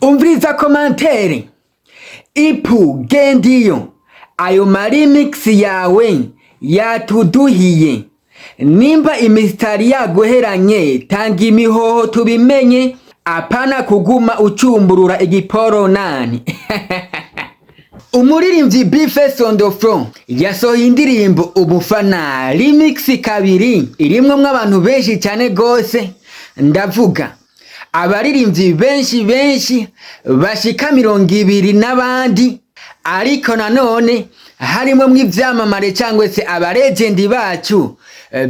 Umviriza commentaire: "Ipu gendiyo, ayo ma remix yawe yatuduhiye. Nimba imisitari yaguheranye, tanga imihoho tubimenye, apana kuguma ucumburura igiporonani." Umuririmbyi B-Face on the floor yasohoye indirimbo Umufana Remix 2, irimwo abantu benshi cyane gose. Ndavuga abaririmbyi benshi benshi bashika 20 n'abandi, ariko nanone harimo mw'ivyamamare cyangwa se aba legend bacu,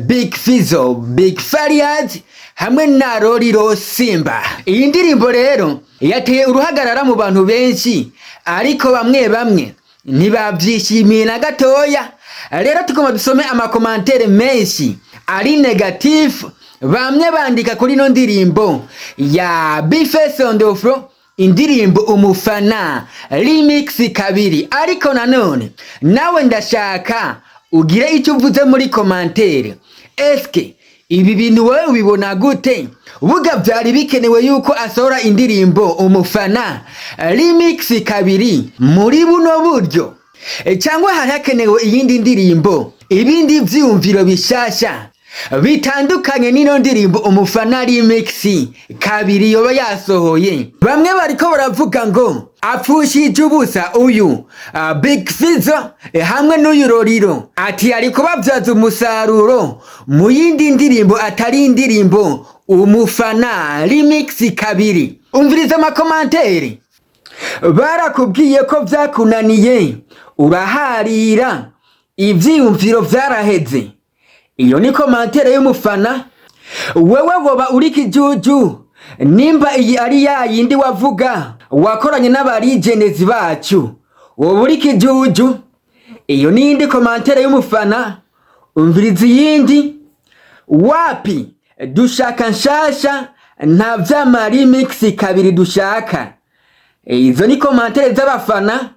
Big Fizzo, Big Farious hamwe na Lolilo Simba. Iyi ndirimbo rero yateye uruhagarara mu bantu benshi, ariko bamwe bamwe ntibavyishimiye na gatoya. Rero tugomba dusome ama commentaires menshi ari négatif, bamwe bandika kuri ino ndirimbo ya B-Face on the floor, indirimbo Umufana Remix 2. Ariko nanone nawe ndashaka ugire icyo uvuze muri commentaire. Eske ibi bintu wowe ubibona gute? Buga byari bikenewe yuko asohora indirimbo Umufana Remix 2 muri buno buryo? Cyangwa hari hakenewe iyindi ndirimbo, ibindi vyiyumviro bishasha bitandukanye n'ino ndirimbo Umufana Remix 2 yoba yasohoye? Bamwe bariko baravuga ngo apfushije ubusa uyu Big Fizzo hamwe n'uyu Lolilo, ati ari kubabyaza umusaruro mu yindi ndirimbo atari indirimbo Umufana Remix 2. Umviriza ama commentaires: "Barakubwiye ko vyakunaniye, uraharira, ivyiyumviro vyaraheze." Iyo ni commentaire y'umufana. "Wewe woba uri kijuju, nimba iyi ari ya yindi wavuga wakoranye n'aba legends bacu, woba uri kijuju." Iyo ni iyindi commentaire y'umufana. Umviriza iyindi: "Wapi, dushaka nshasha, nta vyama remix 2 dushaka." Izo ni commentaires z'abafana.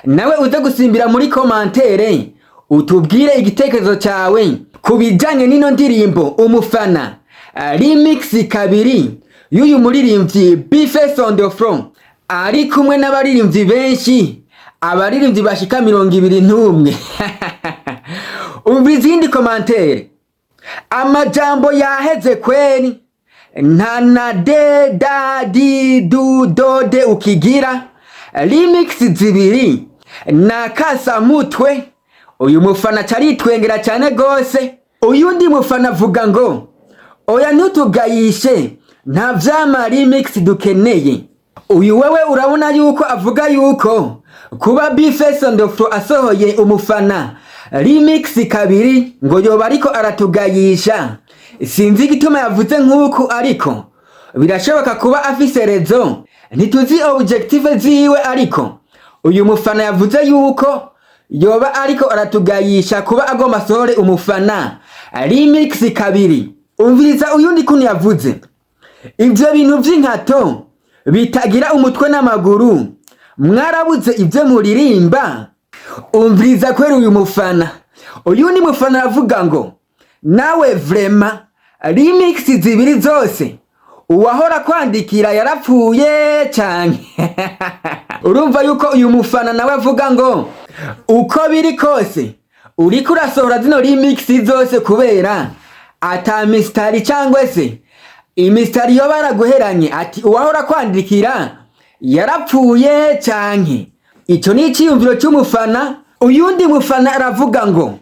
Nawe uze gusimbira muri commentaire utubwire igitekerezo cyawe ku bijyanye n'ino ndirimbo Umufana Remix 2 y'uyu muririmbyi B-Face on the floor, ari kumwe n'abaririmbyi benshi, abaririmbyi bashika 21. Umva izindi commentaire: "Amajambo yaheze kweri, nta na de da di du do de ukigira remix 2 na kasamutwe." Uyu mufana aritwengera cyane gose. Uyundi mufana avuga ngo: "Oya, ntutugayishe, nta vyama remix dukeneye." Uyu wewe urabona yuko avuga yuko kuba B-Face on the floor asohoye Umufana Remix 2 ngo yoba ariko aratugayisha. Sinzi igituma yavuze nk'uku, ariko birashoboka kuba afise raison. Ntituzi objectif ziwe, ariko uyu mufana yavuze yuko yoba ariko aratugayisha kuba agomba asohore Umufana Remix 2. Umviriza uyundi kuntu yavuze: "Ivyo bintu vy'inkato bitagira umutwe n'amaguru, mwarabuze ibyo muririmba?" Umviriza kwera uyu mufana. Uyundi mufana aravuga ngo: "Nawe vraiment, remix 2 zose, uwahora kwandikira yarapfuye cyane?" Urumva yuko uyu mufana nawe avuga ngo uko biri kose uriko urasohora zino remix zose kubera ata misitari cyangwa se imisitari yoba yaraguheranye, ati uwahora kwandikira yarapfuye canke? Ico ni iciyumviro c'umufana. Uyundi mufana aravuga ngo: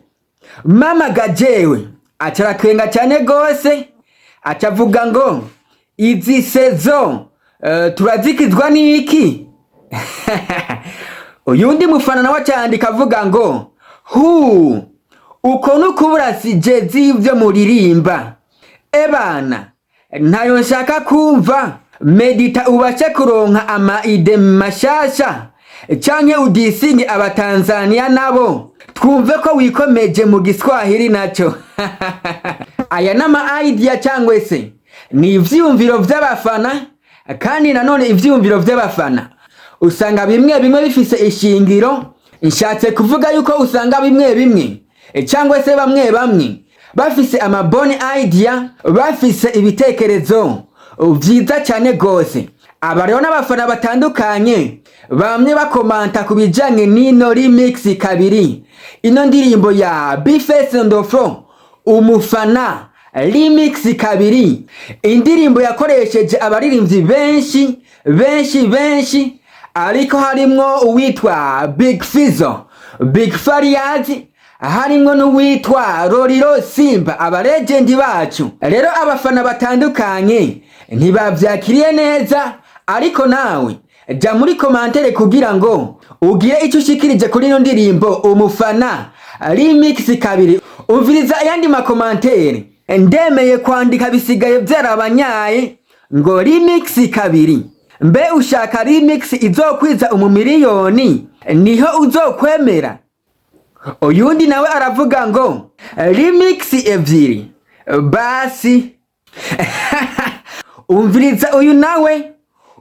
"Mama gajewe." Aca aratwenga cyane gose, aca avuga ngo: "Izi saison turazikizwa n'iki?" Uyundi mufana nawe acandika avuga ngo: "Hu, uko nukubura sujet z'ivyo muririmba. Ebana, ntayo nshaka kumva. Medita ubashe kuronka ama idées mashasha, canke udisinge Abatanzania nabo twumve ko wikomeje mu Giswahili naco." Aya n'ama idea cyangwa se ni ivyiyumviro vy'abafana, kandi nanone ivyiyumviro vy'abafana usanga bimwe bimwe bifise ishingiro. Nshatse kuvuga yuko usanga bimwe bimwe cyangwa se bamwe bamwe bafise ama bonnes idea, bafise ibitekerezo vyiza cyane gose. Aba rero n'abafana batandukanye bamwe bakomanta ku bijanye n'ino remix kabiri, ino ndirimbo ya B-Face on the Floor, Umufana remix kabiri, indirimbo yakoresheje abaririmbyi benshi benshi benshi, ariko harimwo uwitwa Big Fizzo, Big Farious, harimwo n'uwitwa Lolilo Simba, aba legend bacu. Rero abafana batandukanye ntibavyakiriye neza, ariko nawe jya muri commentaire kugira ngo ugire icyo ushikirije kuri ino ndirimbo Umufana remix kabiri. Umviriza ayandi ma commentaires: "Ndemeye kwandika bisigaye byarabanyaye ngo remix kabiri. Mbe ushaka remix izokwiza umumiliyoni niho uzokwemera?" Uyundi nawe aravuga ngo "Remix ebyiri basi." Umviriza uyu nawe: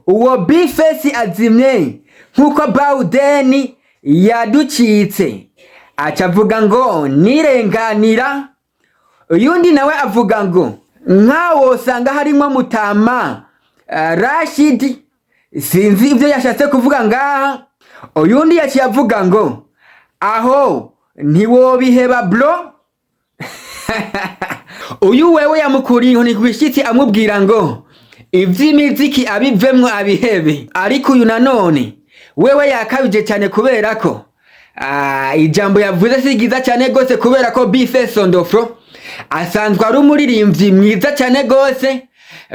"Uwo B-Face azimye nk'uko Bawudeni yaducitse." Aca avuga ngo "Nirenganira." Uyundi nawe avuga ngo "Nkawo usanga harimo Mutama Rashidi." Sinzi ibyo yashatse kuvuga ngaha. Uyundi yaciye avuga ngo "Aho ntiwobiheba bro." Uyu wewe yamukuriye inkoni ku bishyitsi, amubwira ngo iby'imiziki abivemwo, abihebe. Ariko uyu nanone wewe yakabije cyane, kubera ko ijambo yavuze si ryiza cyane rwose, kubera ko B-Face on the Floor asanzwe ari umuririmbyi mwiza cyane rwose.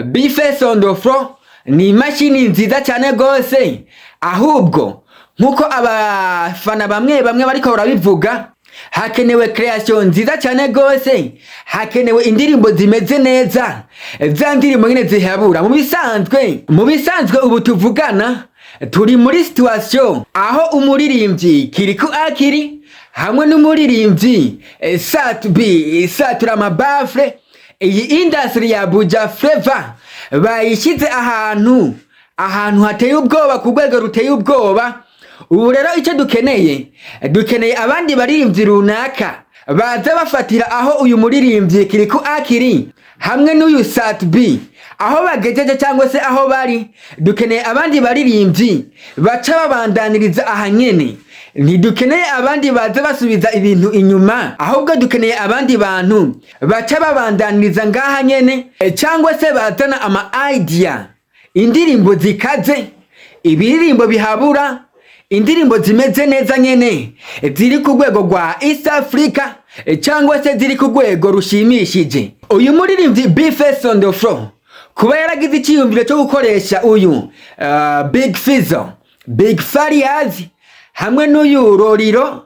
B-Face on the Floor ni imashini nziza cyane rwose. Ahubwo nk'uko abafana bamwe bamwe bariko barabivuga, hakenewe creation nziza cyane rwose, hakenewe indirimbo zimeze neza, za ndirimbo nyine zihabura. Mu bisanzwe ubu tuvugana turi muri situation aho umuririmbyi Kirikou Akili hamwe n'umuririmbyi Sat-B Satura Mabafre, iyi industry ya Buja Flavor bayishyize ahantu hateye ubwoba, ku rwego ruteye ubwoba. Ubu rero icyo dukeneye, dukeneye abandi baririmbyi runaka baza bafatira aho uyu muririmbyi Kirikou Akili hamwe n'uyu Sat-B aho bagejeje cyangwa se aho bari. Dukeneye abandi baririmbyi baca babandaniriza aha nyene. Ntidukeneye abandi baza basubiza ibintu inyuma, ahubwo dukeneye abandi bantu baca babandaniriza ngaha nyene, cyangwa se bazana ama idea, indirimbo zikaze, ibiririmbo bihabura, indirimbo zimeze neza nyene, ziri ku rwego rwa East Africa, cyangwa se ziri ku rwego rushimishije. Uyu muririmbyi B-Face on the Floor kuba yaragize icyiyumviro cyo gukoresha uyu Big Fizzo, Big Farious hamwe n'uyu Lolilo,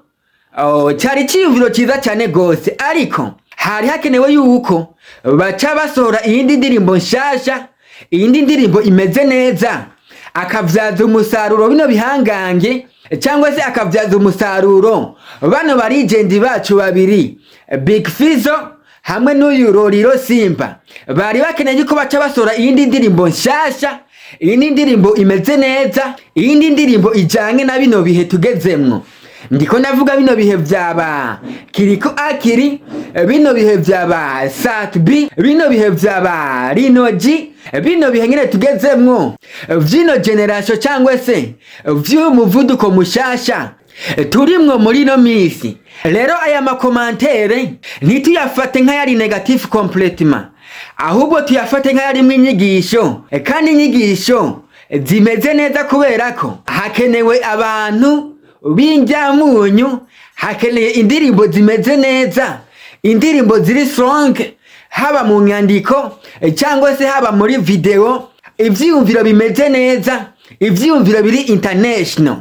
cyari icyiyumviro cyiza cyane gose, ariko hari hakenewe yuko baca basohora iyindi ndirimbo nshasha, iyindi ndirimbo imeze neza, akabyaza umusaruro bino bihangange, cyangwa se akabyaza umusaruro bano ba legend bacu babiri, Big Fizzo hamwe n'uyu Lolilo Simba. Bari bakeneye yuko baca basohora iyindi ndirimbo nshasha, iyindi ndirimbo imeze neza, iyindi ndirimbo ijanye na bino bihe tugezemwo. Ndiko ndavuga bino bihe vyaba Kirikou Akili, bino bihe vyaba Sat-B, bino bihe vyaba Lino G, bino bihe nyene tugezemwo vyino generation, cyangwa se vy'umuvuduko mushasha turimwo muri ino misi. Rero aya ma commentaires ntituyafate nk'ayari négatif complètement, ahubwo tuyafate nk'ayarimwo inyigisho, kandi inyigisho zimeze neza, kubera ko hakenewe abantu b'injyamunyu, hakeneye indirimbo zimeze neza, indirimbo ziri strong, haba mu nyandiko cyangwa se haba muri video, ivyiyumviro bimeze neza, ivyiyumviro biri international.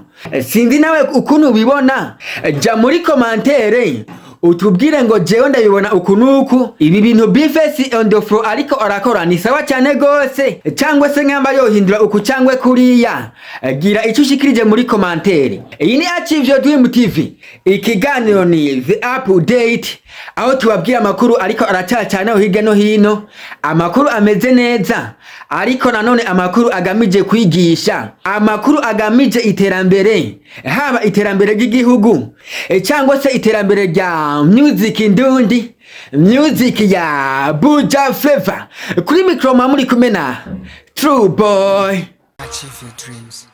Sinzi nawe ukuntu ubibona. Jya muri commentaire utubwire ngo "Jewe ndabibona uku nuku, ibi bintu B-Face on the Floor ariko arakora ni sawa cyane gose", cyangwa se nkamba yohindura uku cyangwa kuriya. Gira icyo ushikirije muri commentaire. Iyi ni Achieve Your Dream TV, ikiganiro ni The Update, aho tubabwira amakuru ariko aracacana hirya no hino, amakuru ameze neza, ariko nanone amakuru agamije kwigisha, amakuru agamije iterambere, haba iterambere ry'igihugu cyangwa se iterambere rya music ndundi, music ya Buja Flavor. Kuri micro muri kumwe na True Boy. Achieve your dreams.